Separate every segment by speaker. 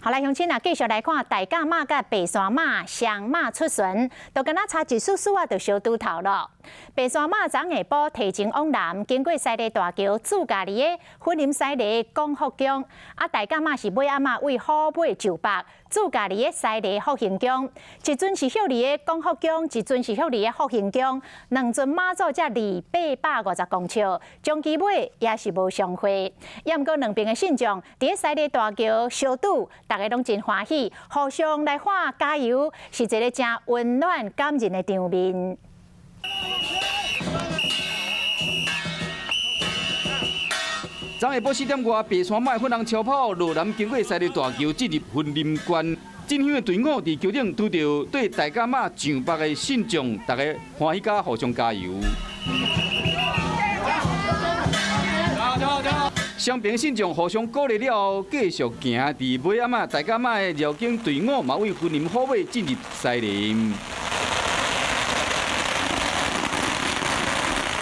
Speaker 1: 好來，鄉親啊，繼續來看大甲媽佮白沙媽雙媽出巡，都敢若差一絲絲仔，就相拄頭囉。白沙媽昨下晡提前往南，經過西麗大橋，駐駕佇个雲林西麗廣福宮。啊，大甲媽是尾暗仔為虎尾上北，駐駕佇个西麗福興宮。一尊是歇佇个廣福宮，一尊是歇佇个福興宮。兩尊媽祖才離850公尺，終其尾也是無相會。也毋過兩邊的信眾佇个西麗大橋相拄，大家攏真歡喜，互相來喊加油，是一个誠溫暖感人的場面。
Speaker 2: 昨下晡4點外，白沙媽的粉紅超跑落南經過西麗大橋進入雲林縣，進香的隊伍佇橋頂拄著對大甲媽上北的信眾，大家歡喜佮互相加油。雙邊信眾互相鼓勵了後，繼續行。佇尾暗仔，大甲媽的繞境隊伍嘛為雲林虎尾進入西林。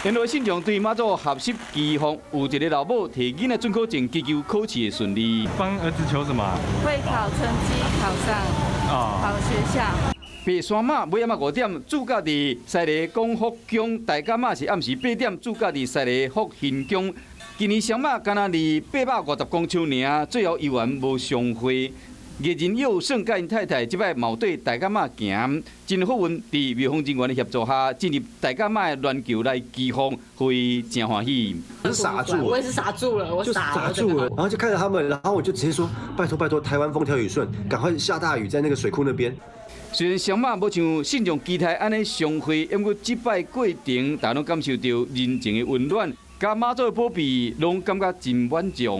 Speaker 2: 沿路信眾對媽祖合十祈福，有一个老母提囡仔准考證，祈求考試的順利。
Speaker 3: 幫兒子求什麼？
Speaker 4: 會考成績考上好學校。
Speaker 2: 白沙媽尾暗仔5點駐駕佇西麗廣福宮，大甲媽是暗時8點駐駕佇西麗福興宮。今年雙媽敢若離850公尺爾，最後猶原無相會。藝人宥勝佮𪜶太太這擺嘛對大甲媽行，真好運，佇廟方人員的協助下，進入大甲媽的鸞橋來祈福，會真歡喜。
Speaker 5: 傻住，
Speaker 6: 我也是傻住了，我
Speaker 5: 就傻住了，然後就看著他們，然後我就直接說：拜託拜託，台灣風調雨順，趕快下大雨，在那個水庫那邊。
Speaker 2: 雖然雙媽無像信眾期待按呢相會，毋過這擺過程，大家攏感受著人情的溫暖，佮媽祖的保庇，攏感覺真滿足。